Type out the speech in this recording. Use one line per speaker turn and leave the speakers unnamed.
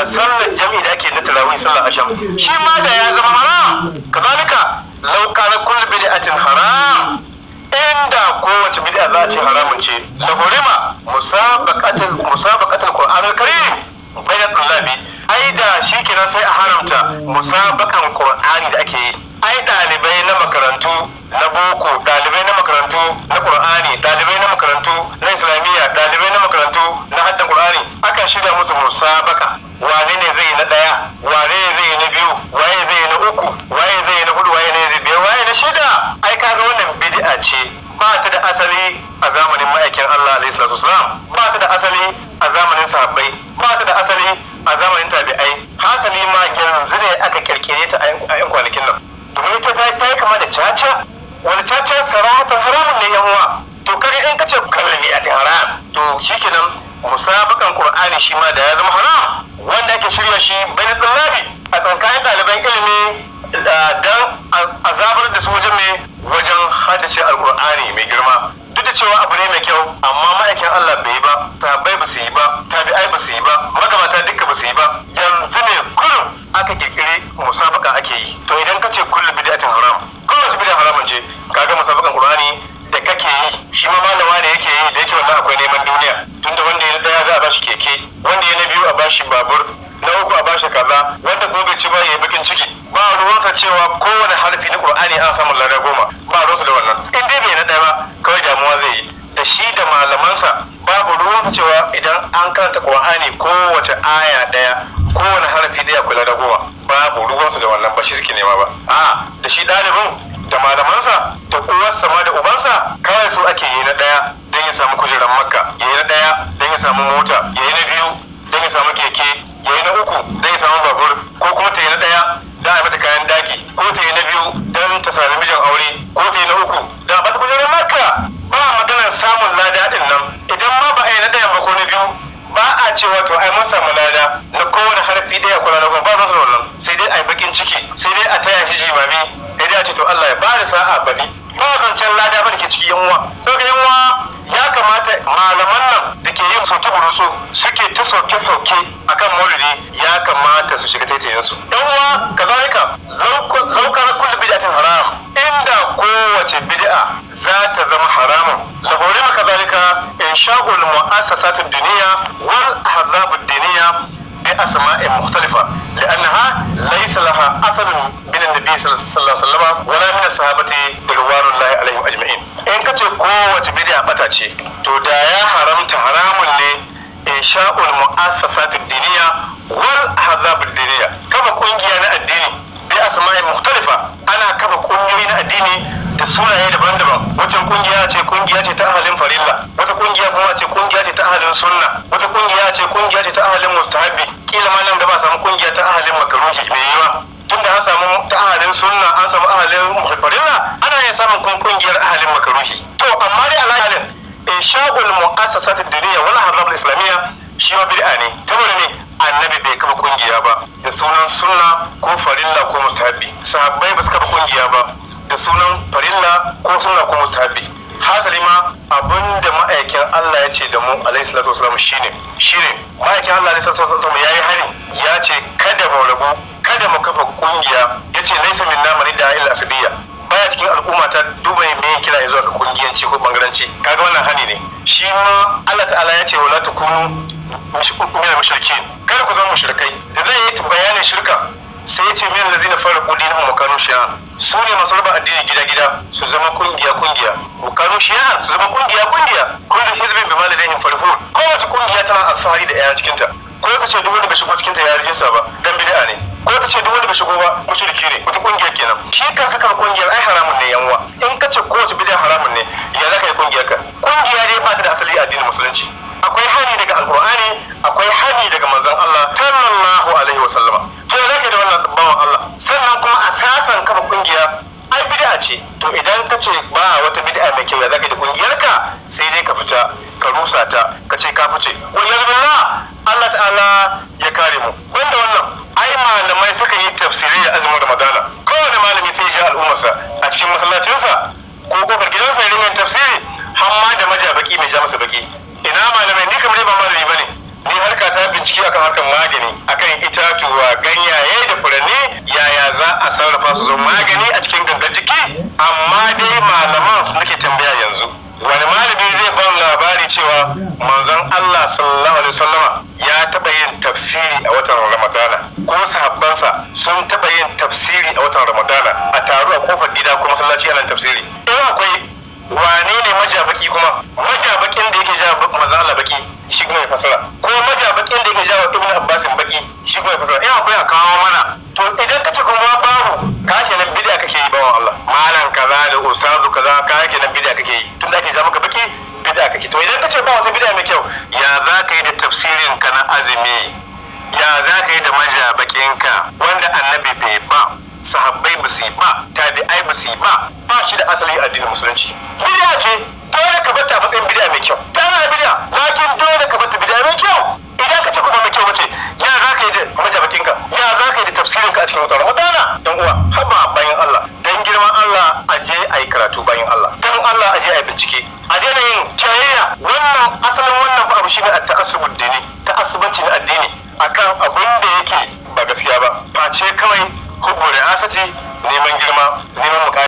Da sallar jami'i da ake na tarawih, sallar asham, shi ma da ya zama haram. Kazalika law kana kullu bid'atin haram, inda kowace bid'a za a ce haramun ce, la hurima musabaqatul qur'anul karim bayan tullabi. Ai da shi kenan sai a haramta musabakan qur'ani da ake yi. Ai ɗalibai na makarantu na boko, ɗalibai na makarantu na qur'ani, ɗalibai na makarantu na islamiyya, ɗalibai na makarantu na haddan qur'ani, akan shirya musu musabaka. Wane ne zai yi na ɗaya, wane ne zai yi na biyu, waye zai yi na uku, waye zai yi na hudu, waye ne zai biyar, waye na shida? Ai kaga wannan bid'a ce, ba ta da asali a zamanin ma'aikin Allah alaihi salatu wasalam, ba ta da asali a zamanin sahabbai, ba ta da asali a zamanin tabi'ai. Hasali ma yanzu ne aka kirkire ta a yan kwanakin nan, domin ita ta yi kama da caca. Wani caca sarahatan haramun ne, yan uwa. To kaga in kace kallami a haram, to shikenan musabakan qur'ani shi ma da ya zama haram, wanda ake shirya shi bayan ɗalibi, a tsakanin ɗaliban ilimi, dan azabar da su wajen mai wajen haddace alqur'ani mai girma. Duk da cewa abu ne mai kyau, amma ma'aikin Allah bai yi ba, sahabbai ba su yi ba, tabi'ai ba su yi ba, magabata duka ba su yi ba. Yanzu ne kullum aka kirkiri musabaka ake yi. To idan ka ce kullu bid'atin haram, kowace bid'a haramun ce, kaga musabakan qur'ani da kake yi, shi ma malama ne yake yi, da yake wannan akwai neman duniya, tunda wanda ya na daya za a bashi keke, wanda ya na biyu a bashi babur, na uku a bashi kaza, wanda kuma bai ci ba ya yi bakin ciki. Ba ruwansa cewa kowane harfi na qur'ani ana samun lada 10, ba ruwansa da wannan. In dai bai na daya ba, kawai damuwa zai yi da shi da malamansa. Babu ruwansa cewa idan an karanta qur'ani kowace aya daya, kowane harfi daya akwai lada 10, babu ruwansa da wannan, ba shi suke nema ba. A da shi ɗalibin da malamansa da uwarsa ma da ubansa, kawai su ake yi na daya don ya samu kujerar Makka, ya yi na daya don ya samu mota, ya yi na biyu don ya samu keke, ya yi na uku don ya samu babur, ko kuma ta yi na daya don a mata kayan daki, ko ta yi na biyu don ta sami mijin aure, ko ta yi na uku don a bata kujerar Makka. Ba maganar samun lada din nan. Idan ma ba a yi na ɗayan ba ko na biyu, ba a cewa to ai mun samu lada na kowane harfi ɗaya kula da ba za su wannan, sai dai a yi bakin ciki, sai dai a taya shi jimami, sai dai a ce to Allah ya bada sa'a baɗi. Ba zancen lada ba da ke ciki, yan uwa. Saboda yan uwa, ya kamata malaman nan da ke yin soke burusu, suke ta sauke sauke akan maulidi, ya kamata su shiga taitayin su, yan uwa. Kazalika laukar kullu bid'atin haram, inda kowace bid'a za ta zama haramun, la hurima kazalika insha'ul mu'assasatid diniya wal ahzabud diniya بأسماء مختلفة، لأنها ليس لها أثر من النبي صلى الله عليه وسلم ولا من الصحابة رضوان الله عليهم أجمعين. إن كتب قوة بدعة بتاتي to da ya haramta, haramun ne insha'ul mu'assasat ad-diniya wal ahzab ad-diniya, kafa kungiya na addini, bi asma'i mukhtalifa, ana kafa kungiyoyi na addini da sunaye daban-daban. Wata kungiya ce kungiya ce ta ahalin farilla, wata kungiya kuma ce kungiya ce ta ahalin sunna, wata kungiya ce kungiya ce ta ahalin mustahabi. Kila ma nan gaba samu kungiya ta ahalin makaruhi. Mai yiwa tunda an samu ta ahalin sunna, an samu ahalin farilla, ana iya samun kuma kungiyar ahalin makaruhi. To amma dai alhalin insha'ul mu'assasat ad-diniyya wal ahzab al-islamiyya shi ma bid'a ne, saboda ne annabi bai kafa kungiya ba da sunan sunna ko farilla ko mustahabi, sahabbai ba su kafa kungiya ba da sunan farilla ko sunna ko mustahabi. Hasali ma abinda ma'aikin Allah ya ce da mu alaihi salatu wasalam shine ma'aikin Allah alaihi salatu wasalam yayi hari, ya ce kada mu rabu, kada mu kafa kungiya. Yace laysa minna man da'a illa asabiyya, baya cikin al'umma ta duba me kira zuwa ga kungiyanci ko bangaranci. Kaga wannan hani ne. Shi ma Allah ta'ala ya ce wala takunu min mushrikin, kada ku zama mushrikai. Da zai yi bayanin shirka sai ya ce min lazina farqu dinahum wa kanu shi'a, su ne masu raba addini gida gida, su zama kungiya kungiya, wa kanu shi'a, su zama kungiya kungiya, kullu hizbin bima ladayhim farihun. Kowace kungiya tana alfahari da 'ya'yan cikinta, ko ta ce duk wanda bai shigo cikinta ya rijista ba dan bid'a ne, ko ta ce duk wanda bai shigo ba mushriki ne. Wata kungiya kenan. Shi kansa kan kungiyar ai haramun ne, yan uwa. In ka ce kowace bid'a haramun ne, ya zaka yi kungiyar ka? Kungiya dai ba ta da asali a addinin musulunci. Akwai hani daga alqur'ani, akwai hani daga manzon Allah sallallahu alaihi wa sallama. To ya zaka da wannan bawan Allah? Sannan kuma asasan kafa kungiya ai bid'a ce. To idan ka ce ba wata bid'a mai kyau, ya zaka da kungiyar ka? Sai dai ka fita ka rusa ta, ka ce ka fice, wa billah. Allah ta'ala ya kare mu. Banda wannan, ai malamai suka yi tafsirai da azumin Ramadana. Kowane malami sai ya ji al'ummarsa a cikin masallacinsa ko kofar gidansa ya rinka tafsiri, har ma da maja baki mai ja masa baki. Ina malamai? Ni kamar ba malami bane, ni harka ta bincike akan harkar magani. akan itatuwa, ganyaye da furanni, yaya za a sarrafa su zama magani a cikin gangar jiki. Amma dai malaman su nake tambaya yanzu, wani malami zai ban labari cewa manzon Allah sallallahu alaihi wasallama ya taɓa yin tafsiri a watan Ramadana, ko sahabbansa sun taɓa yin tafsiri a watan Ramadana, a taru a kofar gida ko masallaci ana tafsiri? In akwai, wane ne majabaki? Kuma majabakin da yake ja manzon Allah baki, shi kuma ya fasara, ko majabakin da yake ja wa Ibn Abbas baki, shi kuma ya fasara. In akwai, a kawo mana. To idan ka ce kuma babu, ka kenan bid'a kake yi, bawan Allah. Malam kaza da ustazu kaza, ka kenan bid'a kake yi, tunda ake ja maka baki bid'a kake. To idan ka ce ba wata bid'a mai kyau, ya za ka yi da tafsirin ka na azumi? Ya za ka yi da majabakin ka wanda annabi bai ba, sahabbai ba su yi ba, tabi'ai ba su yi ba, ba shi da asali addinin musulunci? Bid'a ce, dole ka bata a matsayin bid'a mai kyau. Tana bid'a, lakin dole ka bata bid'a mai kyau. Idan ka ce kuma mai kyau bace, ya za ka yi da majabakin ka? Ya za ka yi da tafsirin ka a cikin watan Ramadana? Dan uwa, haba bayan Allah, dan girman Allah a je a yi karatu. Bayan Allah, dan Allah a je a yi bincike, a daina yin jayayya. Wannan asalin wannan fa abu shine at-ta'assubud dini, ta'assubanci na addini akan abin da yake ba gaskiya ba, face kawai hubbu ri'asati, neman girma, neman mukami.